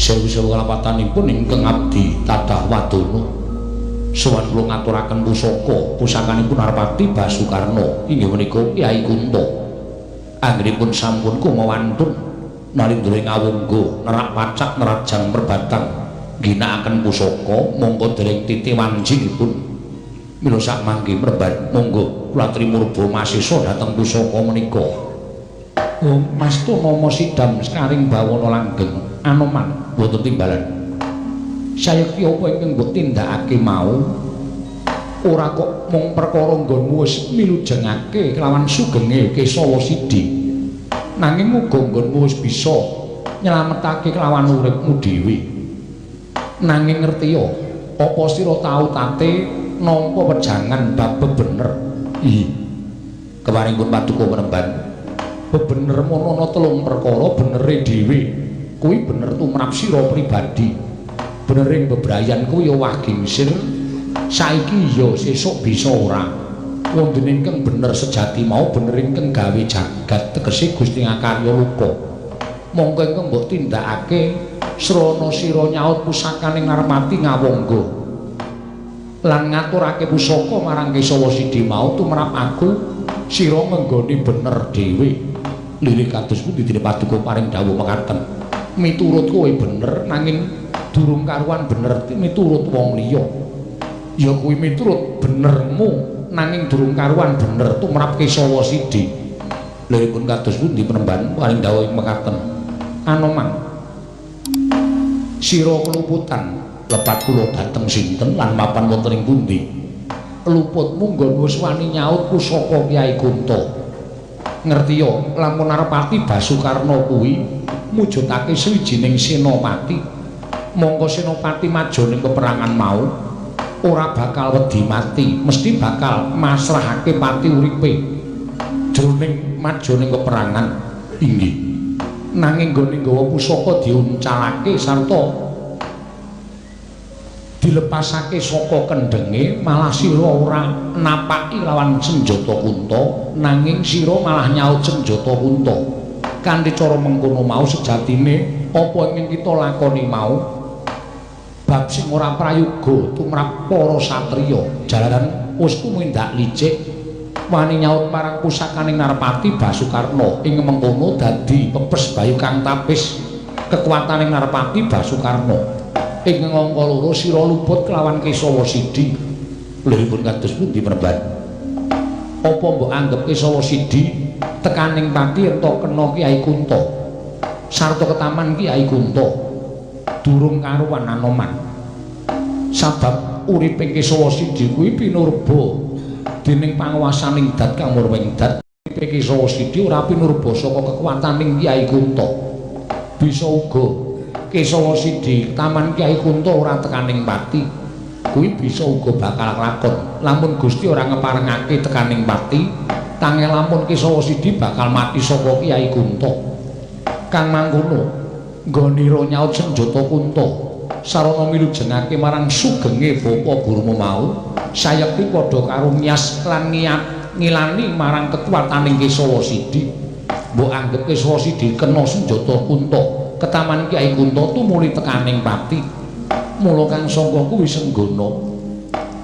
Sewu-sewu kalapatanipun ingkang abdi tadah wadana. Sowan kula ngaturaken pusaka, pusakanipun Narpati Basukarna inggih menika Kyai Kunta. Anggenipun sampun kumawantun nalindra ngawungga nerak pacak nerajang perbatang ginakaken pusaka mongko dereng titi wancinipun. Mila sakmangke mremban monggo kula aturi murba masesa dhateng pusaka menika. Oh, Mastu nama sidam sekaring bawana langgeng Anoman wonten timbalan. Sayekti apa ingkang mbok tindakake mau ora kok mung perkara nggonmu wis milujengake kelawan sugenge Kesawa Sidi. Nanging uga nggonmu wis bisa nyelametake kelawan uripmu dhewe. Nanging ngertiya, apa sira tau tate nampa wejangan bab bebener? Ih. Keparing pun paduka mremban. Bebener mono ana telung perkara benere dhewe. Kuwi bener tumrap sira pribadi. Benering bebrayan kuwi owah gingsir. Saiki ya sesuk bisa ora. Wonten ingkang bener sejati mau bener ingkang gawe jagat tegese Gusti Ngakarya Loka. Monggo ingkang mbok tindakake srana sira nyaut pusakaning Narmati ngawangga. Lan ngaturake pusaka marang Kesawa Sidi mau tumrap aku sira ngenggoni bener dhewe. Lirik kados pundi dene paduka paring dawuh mekaten. Miturut kowe bener nanging durung karuan bener miturut wong liya. Ya kuwi miturut benermu nanging durung karuan bener tumrap Kesawa Sidi. Liripun kados pundi penemban paring dawuh mekaten. Anoman, sira keluputan lepat kula dhateng sinten lan mapan wonten ing pundi? Luputmu nggon wis wani nyaut pusaka Kyai Kunta. Ngertiya lamun Narpati Basukarna kuwi mujudake sawijining senopati. Mongko senopati maja ning peperangan mau ora bakal wedi mati, mesti bakal masrahake pati uripe jroning maja ning peperangan. Inggih. Nanging nggone nggawa pusaka diuncalake sarta dilepasake saka kendhenge, malah sira ora napaki lawan senjata Kunta, nanging sira malah nyaut senjata Kunta. Kanthi cara mengkono mau sejatine apa ingkang kita lakoni mau bab sing ora prayoga tumrap para satriya, jalaran wis tumindak licik wani nyaut marang pusakaning Narpati Basukarna. Ing mengkono dadi pepes bayu kang tapis kekuataning Narpati Basukarna. Ing angka loro sira luput kelawan Kesawa Sidi. Liripun kados pundi mremban? Apa mbok anggep Kesawa Sidi tekaning pati ento kena Kyai Kunta sarta ketaman Kyai Kunta? Durung karuan Anoman. Sabab uripe Kesawa Sidi kuwi pinurba dening panguwasaning dat kang murwing dat. Uripe Kesawa Sidi ora pinurba saka kekuwataning Kyai Kunta. Bisa uga Kesawa Sidi taman Kyai Kunta ora tekaning pati. Kuwi bisa uga bakal lakon lamun Gusti ora ngeparengake tekaning pati. Tangel lamun Kesawa Sidi bakal mati saka Kyai Kunta. Kang mangkono nggonira nyaut senjata Kunta sarana milujengake marang sugenge bapa gurumu mau sayekti padha karo nyas lan ngilani marang kekuwataning Kesawa Sidi. Mbok anggep Kesawa Sidi kena senjata Kunta, ketaman Kyai Kunta tumuli tekaning pati. Mula kang sangka kuwi senggana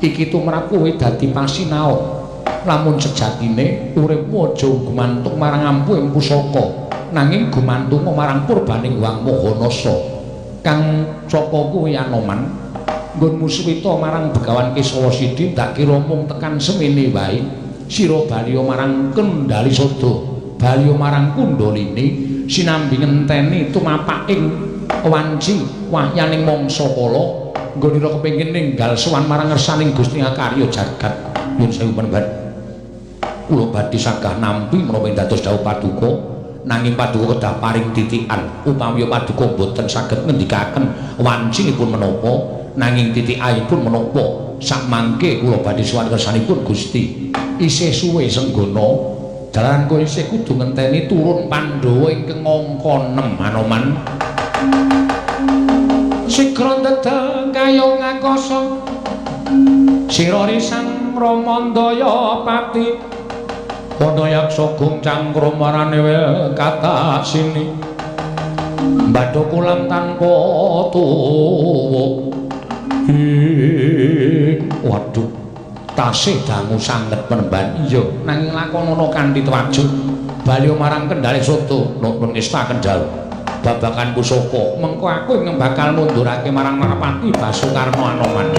iki tumrap kowe dadi pasinaon lamun sejatine uripmu aja gumantung marang ampuhing pusaka, nanging gumantung marang purbaning Hyang Maha Nasa. Kang saka kuwi Anoman, nggonmu suwita marang Begawan Kesawa Sidi ndak kira mung tekan semene wae. Sira baliya marang Kendali Sada, baliya marang Kundalini sinambi ngenteni tumapaking wanci wahyaning mangsa kala nggonira kepengin ninggal sowan marang ngersaning Gusti Akarya jagat. Nyuwun sewu penemban, kula badhe sagah nampi menapa ing dados dawuh paduka, nanging paduka kedah paring titikan. Upami paduka boten saged ngendikaken wancinipun menapa, nanging titikanipun menapa, sakmangke kula badhe sowan kersanipun Gusti. Isih suwe senggana, dalan kowe isih kudu ngenteni turun Pandhawa ingkang angka 6 Anoman. Sigra ndedeng kayong ngakasa sira risang Ramandaya pati ana yaksa gong cangkrumarane katasini. Mbadha kolam tanpa tuwuk. Waduh, tasih dangu sanget penemban. Iya, nanging lakonono kanthi twajuk. Bali marang Kendhale Soto, nuwun ngesta Kendhal. Babagan pusaka, mengko aku ingkang bakal mundurake marang Marapati Basukarna Anoman.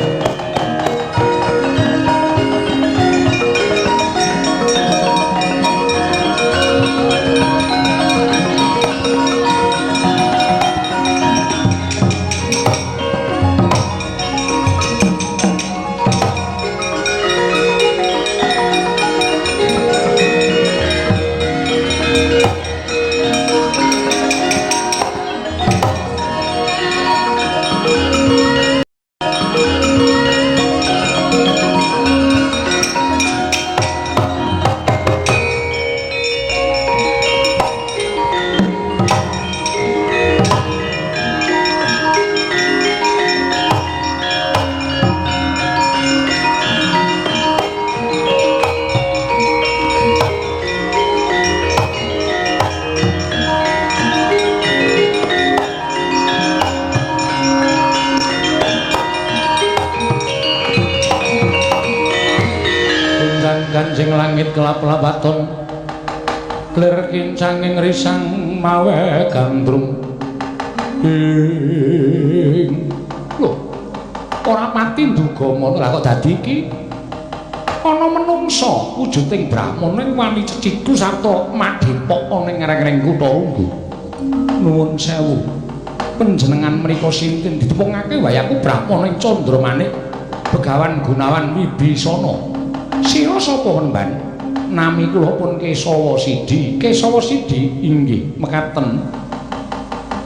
Kanjeng langit kelap-lapaton klir kincanging risang mawe gandrung. Lho, ora pati nduga ngono. Lah kok dadi iki ana menungsa wujuding brahmana ing wani cecidu sarta madhepok ana ing reng-reng kutha Runggu. Nuwun sewu, panjenengan menika sinten? Ditepungake wae aku brahmana ing Candramanik Begawan Gunawan Wibisana. Sira sapa penemban? Nami kula pun Kesawa Sidi. Kesawa Sidi inggih mekaten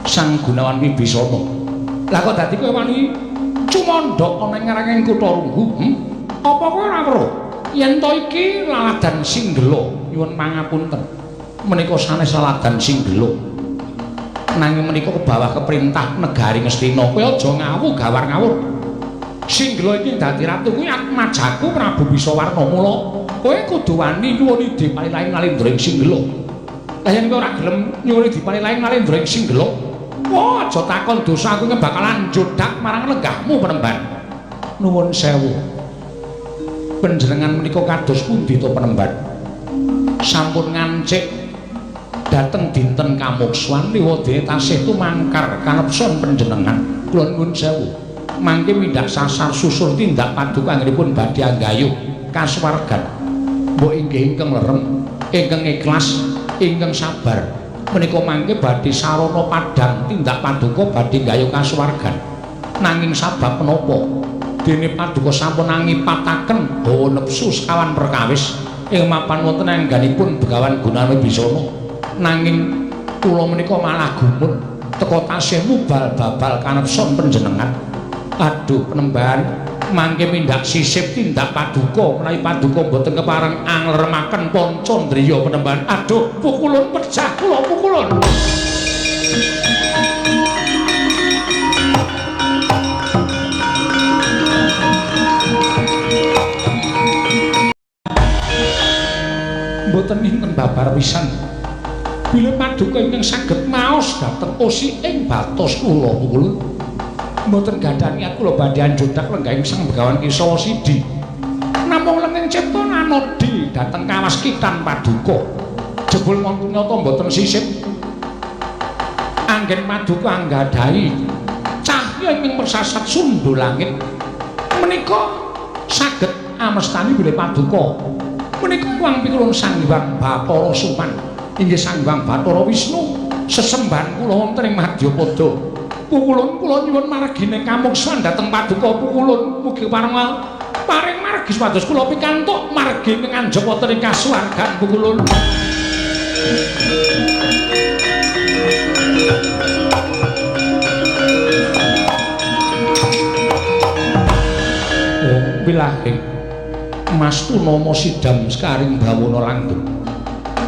Sang Gunawan Wibisana. Lah kok dadi kowe wani cumandhak ana ing ngareng kutha Runggu? Apa kowe ora weruh yen to iki laladan Singgela? Nyuwun pangapunten, menika sanes laladan Singgela. Nanging menika kebawah keperintah negari Ngastina. Kowe aja ngawu gawar ngawur. Singgela iki dadi ratu kuwi atmajaku Prabu Bisawarna. Mula kowe kudu wani nyuwun ide palilaing Nalendra ing Singgela. Lah yen kowe ora gelem nyuwun ide palilaing Nalendra ing Singgela, wah aja takon dosa aku bakalan njodak marang lenggahmu penemban. Nuwun sewu, panjenengan menika kados pundi to penemban? Sampun ngancik dhateng dinten kamukswan liwadene tasih tumangkar kanepson panjenengan. Kula nuwun sewu, mangke mindhak sasar susur tindak paduka anggenipun badhe anggayuh kasuwargan. Mbok inggih ingkang lerem, ingkang ikhlas, ingkang sabar. Menika mangke badhe sarana padhang tindak paduka badhe nggayuh kasuwargan. Nanging sabab menapa dene paduka sampun angipataken hawa nepsu sekawan perkawis ing mapan wonten angganipun Begawan Gunawan Wibisana. Nanging kula menika malah gumun teka tasih mubal babal kanepson panjenengan. Aduh penemban, mangke mindhak sisip tindak paduka menawi paduka mboten kepareng angleremaken pancandriya penemban. Aduh pukulun pecah kula pukulun. Mboten ninten babar pisan bilih paduka ingkang saged maos dhateng osiking batos kula pukulun. Mboten gadah niat kula badhe anjodak lenggahing Sang Begawan Kesawa Sidi. Namung lenging cipta nanodi dhateng kawaskitan paduka. Jebul wonten nyata mboten sisip. Anggen paduka anggadhahi cahya ingkang mersasat sundul langit menika saged amestani bilih paduka menika wang pikulun Sang Hyang Bathara Suman. Inggih Sang Hyang Bathara Wisnu sesembahan kula wonten ing Madyapada. Pukulun kula nyuwun margine kamuksan dhateng paduka pukulun mugi pareng paring margi supados kula pikantuk margi ingkang anjep wonten ing kasuwargan pukulun. Oh wilahing Mas Tunama sidam sekaring bawana langgeng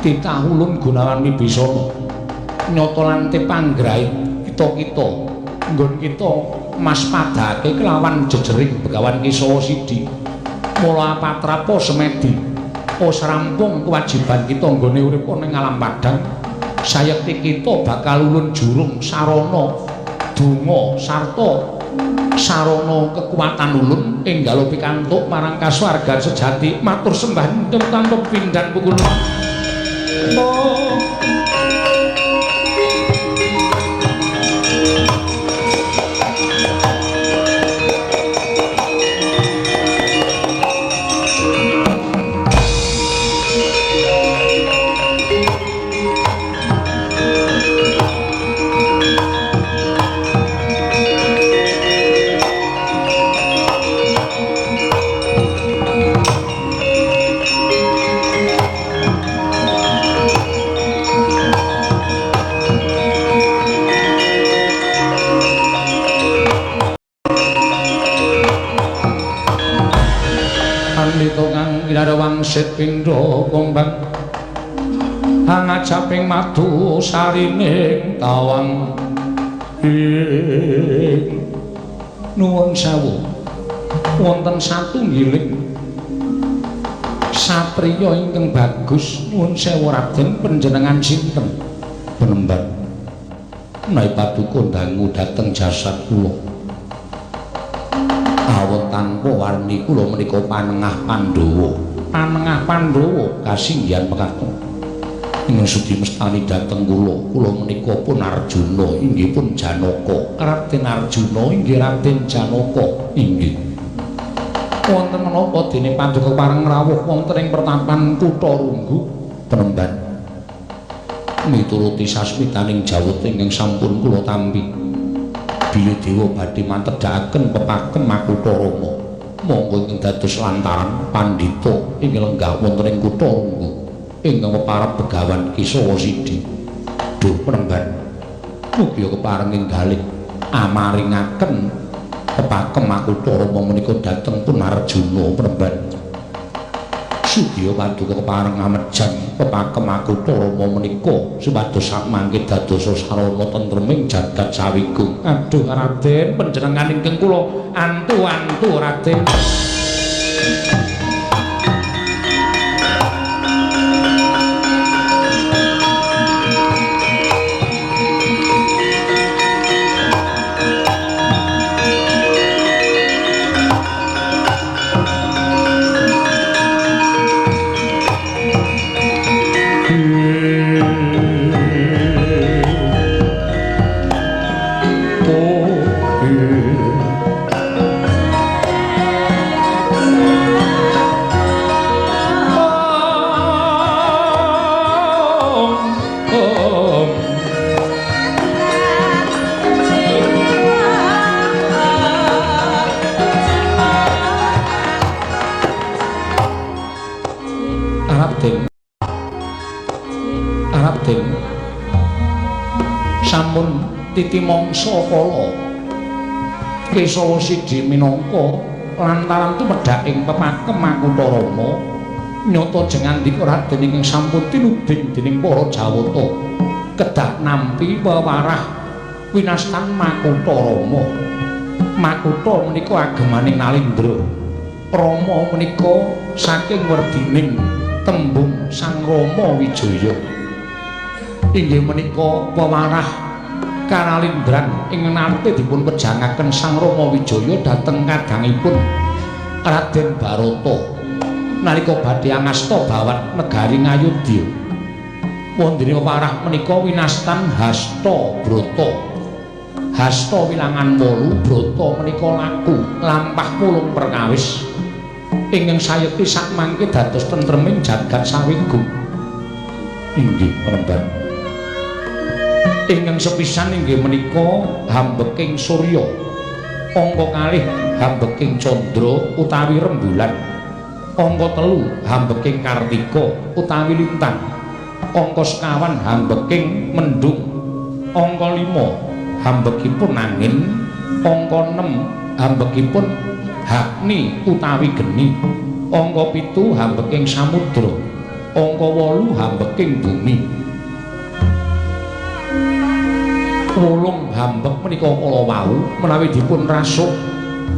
titah ulun Gunawan Wibisana nyata lante panggrahit kita-kita nggon kita mas padake kelawan jejering Begawan Kesawa Sidi. Mula apatrapa semedi wis rampung kewajiban kita nggone urip ana ing alam padhang. Sayekti kita bakal ulun jurung sarana donga sarta sarana kekuatan ulun enggalo pikantuk marang kasuwargan sejati. Matur sembah nuwun tanpa pindhan pukul. Oh. Wangsit pindha kumbang angajaping madu sarining tawang. Ing nuwun sewu wonten satunggiling satriya ingkang bagus. Nuwun sewu Raden, panjenengan sinten? Penemban menawi paduka dangu dhateng jasad kula. Awet tanpa warni kula menika panengah Pandhawa. Panengah Pandhawa kasinggihan mekaten ingkang sudi mestani dhateng kula. Kula menika pun Arjuna inggih pun Janaka. Raden Arjuna inggih Raden Janaka inggih. Wonten menapa dene paduka pareng rawuh wonten ing pertapan Kutha Runggu? Penemban mituruti sasmitaning jawata ingkang sampun kula tampi, bilih dewa badhe mantedhakaken pepakem Makutha Rama. Monggo ingkang dados lantaran pandhita ing lenggah wonten ing kutha Runggu ingkang peparab Begawan Kesawa Sidi. Duh penemban, mugi kepareng ing galih amaringaken pepakem Makutha Rama menika dhateng pun Arjuna. Penemban sudya paduka kepareng amejang pepakem Makutha Rama menika supados sakmangke dadosa sarana tentreming jagat sawigung. Aduh Raden, panjenengan ingkang kula antu-antu Raden. Raden sampun titi mangsa kala Kesawa Sidi minangka lantaran tumedhak ing pepakem Makutha Rama nyata jengandika Raden ingkang sampun tinuding dening para Jawata kedah nampi wewarah winastan Makutha Rama. Makutha menika agemaning Nalindra, Rama menika saking werdining tembung Sang Rama Wijaya. Inggih menika wewarah kanalindran ing nate dipun pejangaken Sang Rama Wijaya dhateng kadangipun Raden Barata nalika badhe angasta bawat negari Ngayodya. Wondene wewarah menika winastan Hasta Brata. Hasta wilangan 8, brata menika laku lampah 8 perkawis ingkang sayekti sakmangke dados tentreming jagat sawigung. Inggih penemban. Ingkang sepisan inggih menika hambeking surya, angka kalih hambeking candra utawi rembulan, angka telu hambeking kartika utawi lintang, angka sekawan hambeking mendung, angka 5 hambekipun angin, angka 6 hambekipun hakni utawi geni, angka 7 hambeking samudra, angka 8 hambeking bumi. 8 hambek menika kala wau menawi dipun rasuk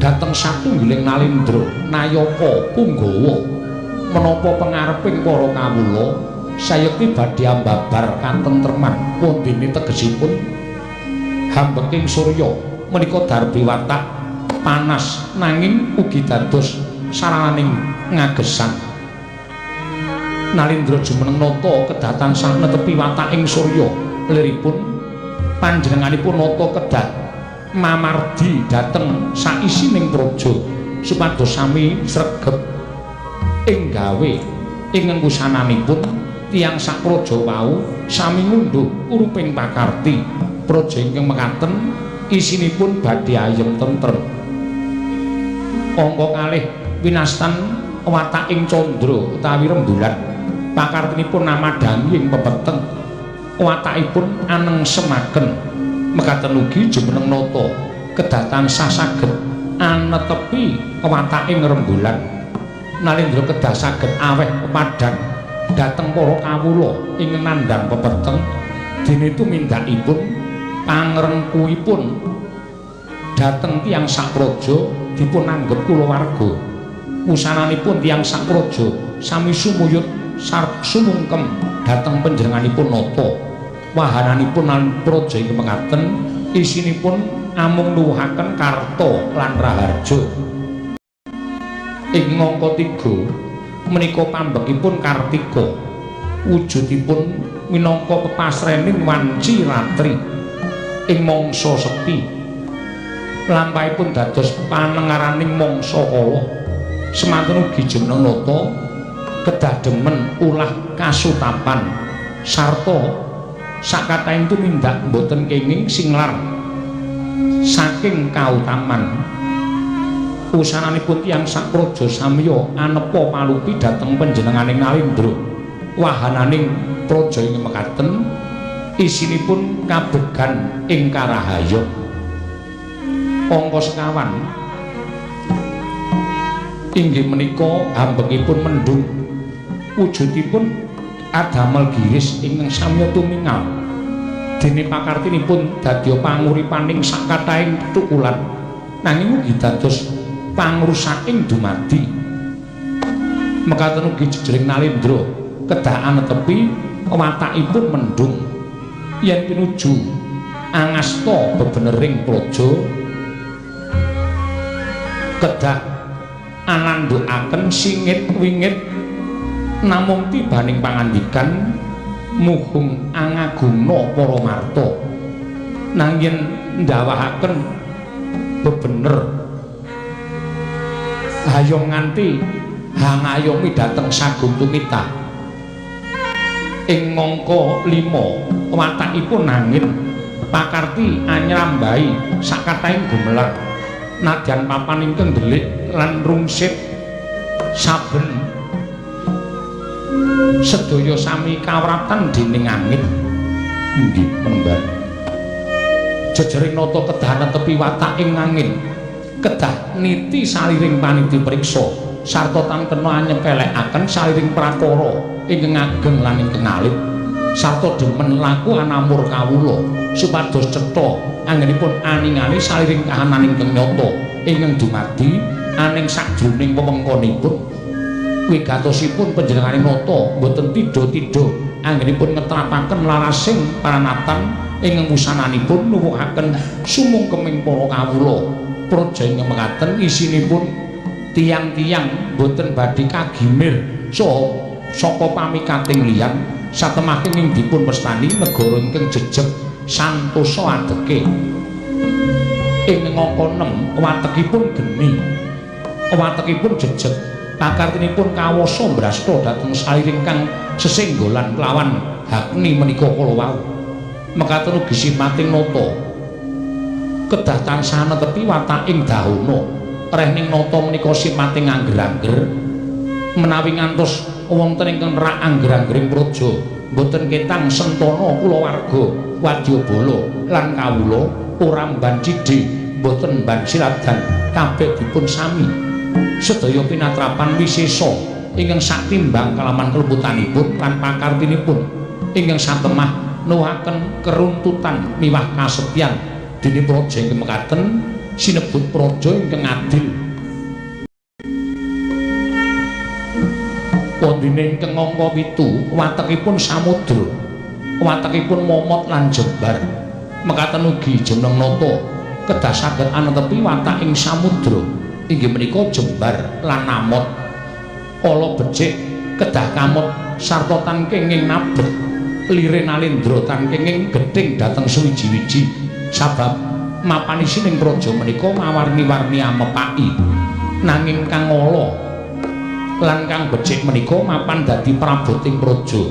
dhateng satunggiling nalindra nayaka punggawa menapa pengareping para kawula Sayekti badhe ambabar katentreman, wondene tegesipun hambeking surya menika darbi watak panas nanging ugi dados sarananing ngagesang. Nalindra jumeneng nata kedah tansah netepi wataking surya. Liripun panjenenganipun nata kedah mamardi dhateng saisining praja supados sami sregep ing gawe ing wusananipun tiyang sapraja wau sami ngundhuh uruping pakarti. Praja ingkang mekaten isinipun badhe ayem tentrem. Angka kalih winastan wataking candra utawi rembulan. Pakartinipun namadhangi ing pepeteng, watakipun anengsemaken. Mekaten ugi jumeneng nata kedah tansah saged anetepi wataking rembulan. Nalindra kedah saged aweh pepadhan dhateng para kawula ing nandhang pepeteng, dene tumindakipun pangrengkuhipun dhateng tiyang sapraja dipun anggep kulawarga. Wusananipun tiyang sapraja sami sumuyut sumungkem dhateng panjenenganipun nata. Wahananipun lan praja ing mekaten isinipun amung nuwuhaken karta lan raharja. Ing angka 3 menika pambekipun Kartika, wujudipun minangka pepasrening wanci ratri ing mangsa sepi. Lampahipun dados panengaraning mangsa kala. Semanten ugi jumeneng nata kedah demen ulah kasutapan sarta sakathahing tumindak boten kenging singlar saking kautaman. Wusananipun tiyang sapraja samya anepa palupi dhateng panjenenganing Nalindra. Wahananing praja ing mekaten isinipun kabegan ing karahayon. Angka sekawan inggih menika ambekipun mendung, wujudipun adamel giris ingkang samya tumingal. Dene pakartinipun dadya panguripaning sakathahing tukulan, nanging ugi dados pangrusaking dumadi. Mekaten ugi jejering Nalindra kedah anetepi watakipun mendung. Yen pinuju angasta bebenering praja kedah anandhukaken singit wingit namung tibaning pangandikan muhung angagungna para marta. Nanging ndawahaken bebener hayom nganti hangayomi dhateng sagung tumita. Ing angka 5 watakipun angin, pakarti anyrambahi sakathahing gumelar nadyan papan ingkang ndelik lan rungsit saben sedaya sami kawratan dening angin. Inggih penemban. Jejering nata kedah netepi wataking angin, kedah niti saliring paniti priksa sarta tan kena anyepelekaken saliring prakara ingkang ageng lan ingkang alit, sarta demen laku anamur kawula supados cetha anggenipun aningali saliring kahanan ingkang nyata ingkang dumadi aning sajroning wewengkonipun. Wigatosipun panjenenganing nata boten tidha-tidha anggenipun ngetrapaken larasing paranatan ing wusananipun nuwuhaken sumungkeming para kawula. Praja ingkang mekaten isinipun tiyang-tiyang boten badhe kagimir saha saka pamikating liyan, satemahing ing dipun wastani negara ingkang jejeg santosa adeke. Ing angka 6 watekipun geni, watekipun jejeg, pakartinipun kawasa mbrasta dhateng saliring kang sesenggolan kelawan hakni menika kala wau. Mekaten ugi sipating nata kedah tansah netepi wataking dahana. Rehning nata menika sipating angger-angger, menawi ngantos wonten ingkang nerak angger-anggering praja boten ketang sentana kulawarga wadyabala lan kawula ora mban cidhe boten mban siladan kabeh dipun sami. Sedaya pinatrapan wisesa ingkang saktimbang kalaman kelembutanipun lan pakartinipun ingkang satemah nuwuhaken keruntutan miwah kasetyan dene praja ingkang mekaten sinebut praja ingkang adil. Wondene ingkang angka 7 watekipun samudra, watekipun momot lan jembar. Mekaten ugi jeneng nata kedah saged anetepi watak ing samudra, inggih menika jembar lan amot. Ala becik kedah kamot sarta tan kenging nabet lire nalendra tan kenging gething dhateng suwiji-wiji, sabab mapanisining praja menika mawarni-warni amepaki. Nanging kang ala lan kang becik menika mapan dadi praboting praja.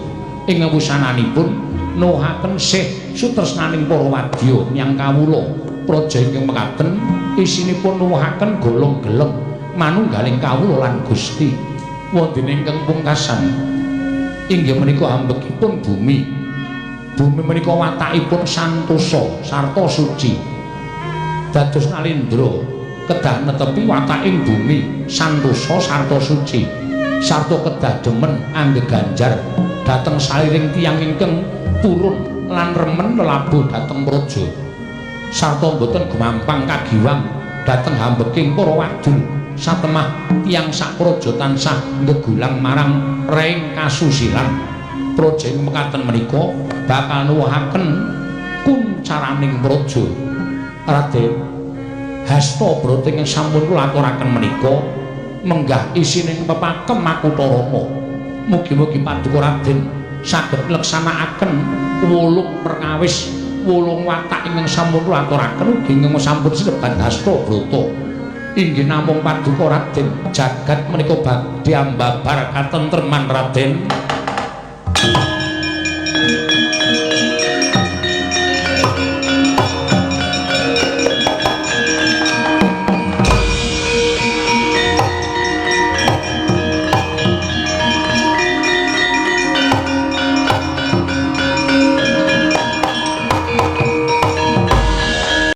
Ing wusananipun nuwuhaken sih sutresnaning para wadya nyang kawula. Praja ingkang mekaten isinipun nuwuhaken golong gelem manunggaling kawula lan Gusti. Wondene ingkang pungkasan inggih menika ambekipun bumi. Bumi menika watakipun santosa sarta suci. Dados nalendra kedah netepi wataking bumi santosa sarta suci, sarta kedah demen anggeganjar dhateng saliring tiyang ingkang purun lan remen lelabuh dhateng praja, sarta boten gumampang kagiwang dhateng hambeking para wadul. Satemah tiyang sak praja tansah nggegulang marang reing kasusilan. Praja ing mekaten menika bakal nuwuhaken kuncaraning praja. Raden Hasta Brata ingkang sampun kula aturaken menika menggah isining pepakem Makutha Rama. Mugi-mugi paduka Raden saged ngleksanakaken 8 perkawis, 8 watak ingkang sampun kula aturaken ugi ingkang sampun sinebat Hasta Brata. Inggih namung paduka Raden, jagat menika badhe ambabar katentreman, Raden.